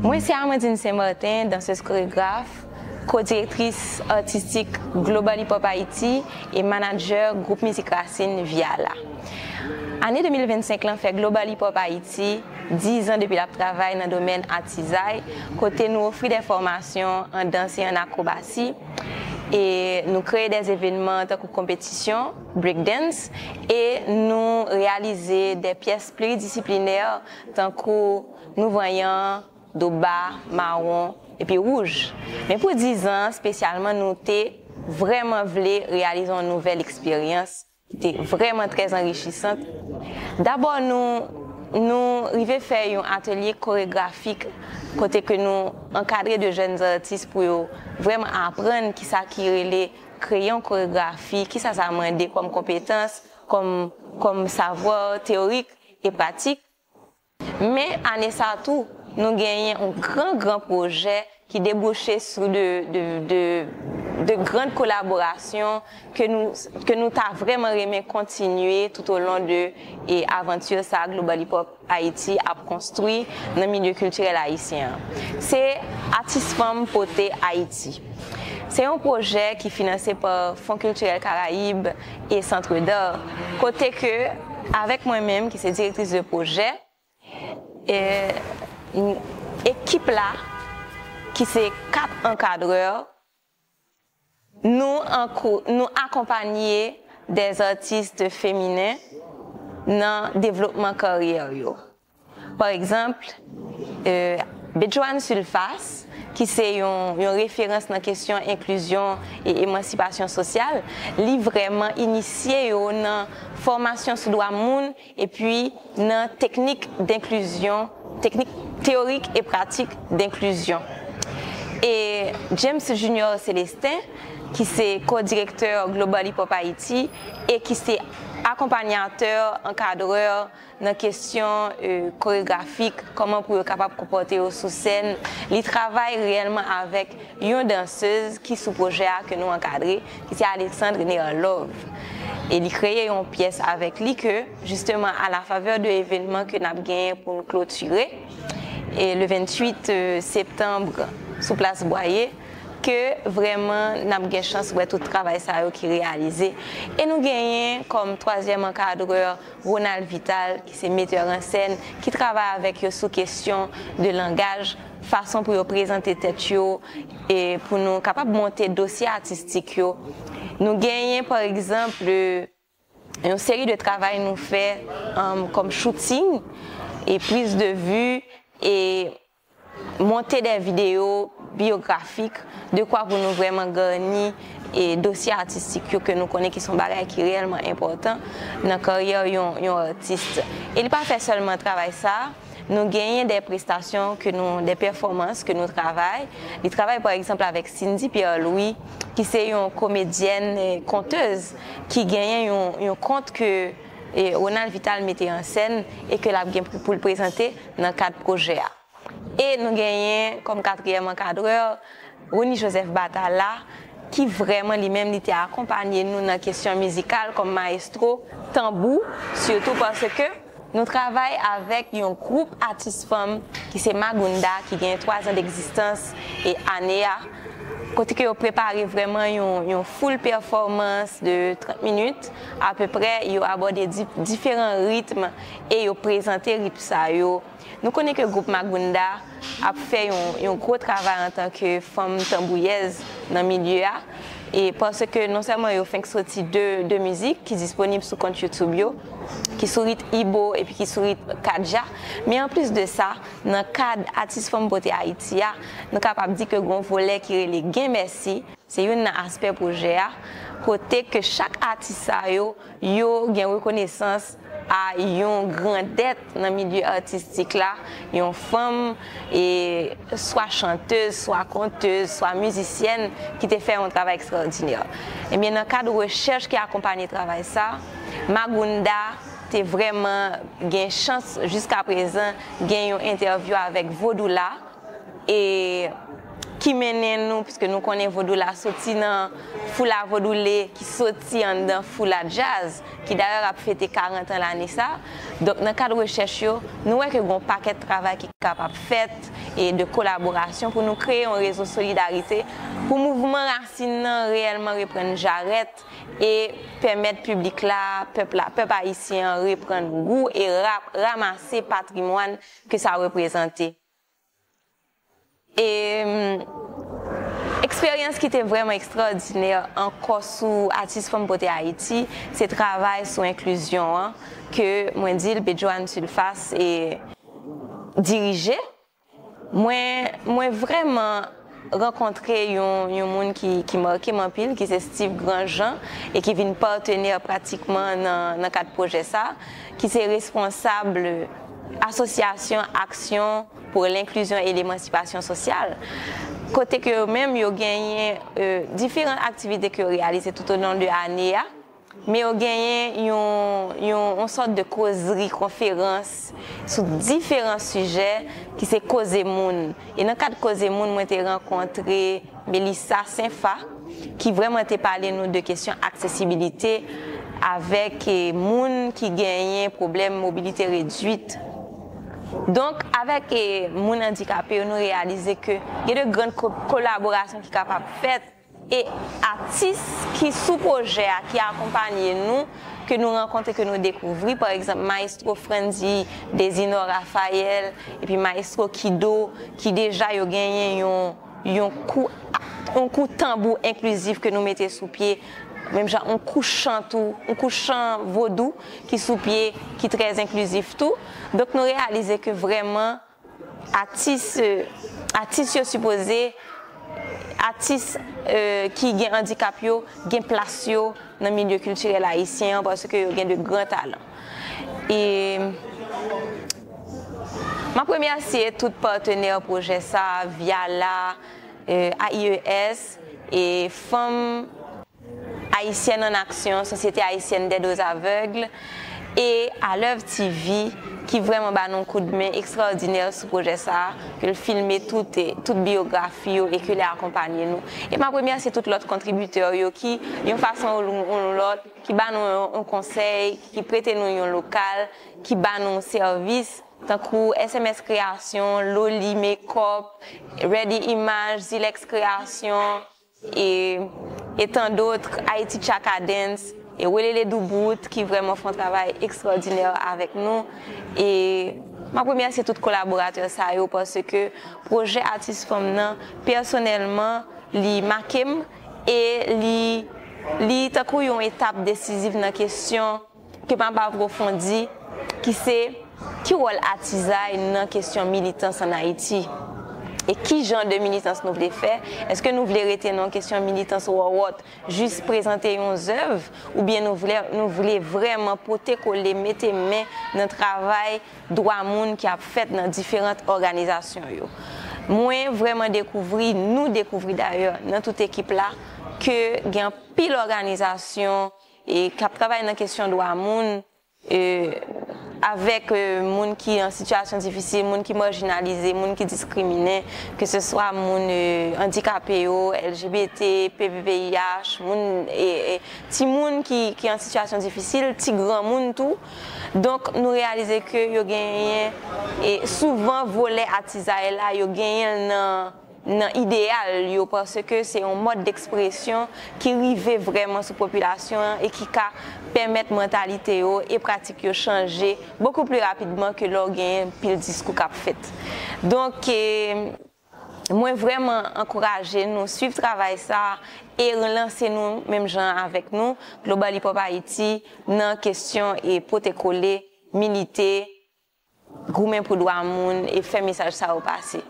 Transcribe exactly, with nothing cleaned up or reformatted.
Mwen se Amandine Saint-Martin, dansez koregraf, kodirektris atistik Global Hip Hop Haïti e manadjè gwoup mizik rasin Viala. Ane de mil vennsenk lan fè Global Hip Hop Haïti diz an depi l ap travay nan domèn atizay, kote nou ofri de fòmasyon an dans e an akrobasi, e nou kreye de evènman tankou konpetisyon, breakdance, e nou reyalize de pyès pliridisiplinè tankou nou vanyan, doba, mawon, epi wouj. Men pou diz an, espesyalman, nou te vrèman vle reyalize yon nouvèl eksperyans ki te vrèman trè anrichisant. Dabò, nou, nou rive fè yon atelye koregrafik kote ke nou ankadre de jèn atis pou yo vrèman aprann kisa ki rele kreye yon koregrafi, kisa sa mande kòm konpetans, kòm, kòm savwa teyorik e pratik. Men ane sa tou, nou genyen yon gran, gran pwojè ki debouche sou de, de, de, de grand kolaborasyon ke nou, ke nou ta vrèman renmen kontinye tout au long de, e, avanti sa Global Hip Hop Haïti ap konstwi nan milye kiltirèl ayisyen an. Se Atis Fanm Pote Ayiti. Se yon pwojè ki finanse pa Fonds Culturel Caraïbes e Centre d'Art, kote ke, avèk mwen menm, ki se direktris de pwojè, e, ekip la, ki se kat ankadrè, nou ankou-, nou akonpanye de atis feminen nan devlopman karyè yo. Pa egzanp, e, Bedjoane Sulface, ki se yon, yon referans nan kesyon enklizyon e emansipasyon sosyal, li vrèman inisye yo nan fòmasyon sou dwa moun epi nan teknik denklizyon, teknik teyorik e pratik denklizyon. E James Junior Célestin, ki se kodirektè Global Hip Hop Haïti e ki se akonpanyatè, ankadrè nan kesyon, e, koregrafik, kòman pou yo kapab konpòte yo sou sèn. Li travay reyèlman avèk yon dansez ki sou pwojè a ke nou ankadre, ki se Alexandre Nearlove. E li kreye yon pyès avèk li ke, jisteman, a la favè de evènman ke n ap genyen pou n klotire, e le venntuit septanm sou plas Bwaye, ke vrèman n ap gen chans wè tout travay sa yo ki reyalize. E nou genyen kòm twazyèm ankadrè Ronald Vital, ki se metè an sèn, ki travay avèk yo sou kesyon de langaj, fason pou yo prezante tèt yo, e pou nou kapab monte dosye atistik yo. Nou genyen, pa egzanp, yon seri de travay nou fè, um, kòm shooting, e priz de vi, e monte de videyo biyografik, de kwa pou nou vrèman gani e dosye atistik yo ke nou konnen ki se yon bagay ki reyèlman enpòtan nan karyè yon, yon atis. E li pa fè sèlman travay sa, nou genyen de prestasyon ke nou, de pèfòmans ke nou travay. Li travay, pa egzanp, avèk Cindy Pierre Louis, ki se yon komedyèn, e, kontèz, ki genyen yon, yon kont ke, e, Ronald Vital mete an sèn e ke l ap gen pou, pou l prezante nan kad pwojè a. E nou genyen kòm katriyèm ankadrè, Rony Joseph Batala, ki vrèman li menm li te akonpanye nou nan kesyon mizikal kòm mayestwo, tanbou, sitou paske nou travay avèk yon gwoup atis fanm ki se Magunda, ki gen twazan degzistans e ane a, kote ke yo prepare vrèman yon, yon full pèfòmans de trant minit, apeprè, yo abòde di-, diferan ritm e yo prezante ritm sa yo. Nou konnen ke gwoup Magunda ap fè yon, yon gwo travay antanke fanm tanbouyèz nan milye a, e paske non sèlman yo fenk soti de, de mizik ki disponib sou kont YouTube yo, ki sou ritm Ibo epi ki sou ritm Kadja, men anplis de sa, nan kad Atis Fanm Pote Ayiti a, nou kapab di ke gon volè ki rele Gen Mèsi, se youn nan aspè pwojè a, kote ke chak atis sa yo, yo gen rekonesans a yon grandèt nan milye atistik la, yon fanm, e swa chantèz, swa kontèz, swa mizisyèn, ki te fè yon travay ekstraòdinè. Ebyen, nan kad rechèch ki akonpanye travay sa, Magunda te vrèman gen chans jiskaprezan gen yon entèvyou avèk Vodoula, e ki mennen nou, piske nou konnen Vodoula soti nan Foula Vodoulé, ki soti anndan Foula Djaz, ki dayè ap fete karant an lane sa. Donk, nan kad rechèch yo, nou wè ke gen yon pakèt travay ki kapab fèt e de kolaborasyon pou nou kreye yon rezo solidarite pou mouvman rasin nan reyèlman reprann jarèt e pèmèt piblik la, pèp la, pèp ayisyen an reprann gou e ra-, ranmase patrimwàn ke sa reprezante. E, mm, eksperyans ki te vrèman ekstraòdinè ankò sou Atis Fanm Pote Ayiti, se travay sou enklizyon an ke mwen di l, Bedjoine Sulface e dirije. Mwen, mwen vrèman rankontre yon, yon moun ki, ki make m anpil, ki se Steve Grandjean, e ki vin patnè pratikman nan, nan kad pwojè sa, ki se responsab Asosyasyon Aksyon pour l'inclusion et l'émancipation sociale, kote ke yo menm yo genyen, euh, diferan aktivite ke yo reyalize tout au long de ane a, men yo genyen yon, yon, yon sòt de kozri, konferans sou diferan sijè ki se koze moun. E nan kad koze moun, mwen te rankontre Melissa Senfa, ki vrèman te pale nou de kesyon aksesibilite avèk, eh, moun ki genyen pwoblèm mobilite redwit. Donk, avèk, eh, moun andikape yo, nou reyalize ke gen de grann ko-, kolaborasyon ki kapab fèt. E atis ki sou pwojè a, ki akonpanye nou, ke nou rankontre, ke nou dekouvri, pa egzanp, Maestro Frandy Desinor Raphael, epi Maestro Kido, ki deja yo genyen yon, yon kou, yon kou tanbou enklizif ke nou mete sou pye, menm jan yon kou chan tou, yon kou chan vodou ki sou pye, ki trè enklizif tou. Donk, nou reyalize ke vrèman, atis, euh, atis yo sipoze, atis, euh, ki gen andikap yo, gen plas yo nan milye kiltirèl ayisyen an, paske yo gen de gran talan. E m ap remèsye tout patnè pwojè sa, Viala, euh, A I E S, e Fanm Ayisyèn an Aksyon, Société Haïtienne d'Aide aux Aveugles, e Alèv T V, ki vrèman ba nou koudmen ekstraòdinè sou pwojè sa a, ke l filme tout, e, tout biyografi yo e ke l akonpanye nou. E m ap remèsye tout lòt kontribitè yo ki, yon fason ou yon lòt, ki ba nou yon, yon konsèy, ki prete nou yon lokal, ki ba nou sèvis, tankou S M S Kreyasyon, Loli Makeup, Ready Image, Zilex Kreyasyon, e, et tant d'autres, Haïti Chaka Dance, e Welele Doubout, ki vrèman fè yon travay ekstraòdinè avèk nou. E m ap remèsye tout kolaboratè sa yo, paske pwojè Atis Fanm nan, pèsonèlman, li make m, e li, li tankou yon etap desiziv nan kesyon ke m ap apwofondi, ki se, ki wòl atizay nan kesyon militans ann Ayiti? E ki jan de militans nou vle fè? Èske nou vle rete nan yon kesyon militans wòwòt, jis prezante yon zèv, oubyen nou vle, nou vle vrèman pote kole, mete men nan travay dwa moun ki ap fèt nan diferan òganizasyon yo? Mwen vrèman dekouvri, nou dekouvri dayè, nan tout ekip la, ke gen anpil òganizasyon, e k ap travay nan kesyon dwa moun, e, avèk, e, moun ki an sitiyasyon difisil, moun ki majinalize, moun ki diskriminen, ke se swa moun, e, andikape yo, L G B T, P V V I H, moun, e, e, timoun ki, ki an sitiyasyon difisil, ti granmoun tou. Donk, nou reyalize ke yo genyen, e, souvan volè atizay la, yo genyen l nan nan ideyal yo, paske se yon mòd dekspresyon ki rive vrèman sou popilasyon an e ki ka pèmèt mantalite yo e pratik yo chanje bokou pli rapidman ke lè w genyen pil diskou k ap fèt. Donk, e, mwen vrèman ankouraje nou swiv travay sa a e relanse nou menm jan avèk nou, Global Hip Hop Haïti, nan kesyon e pote kole, milite, goumen pou dwa moun e fè mesaj sa yo pase.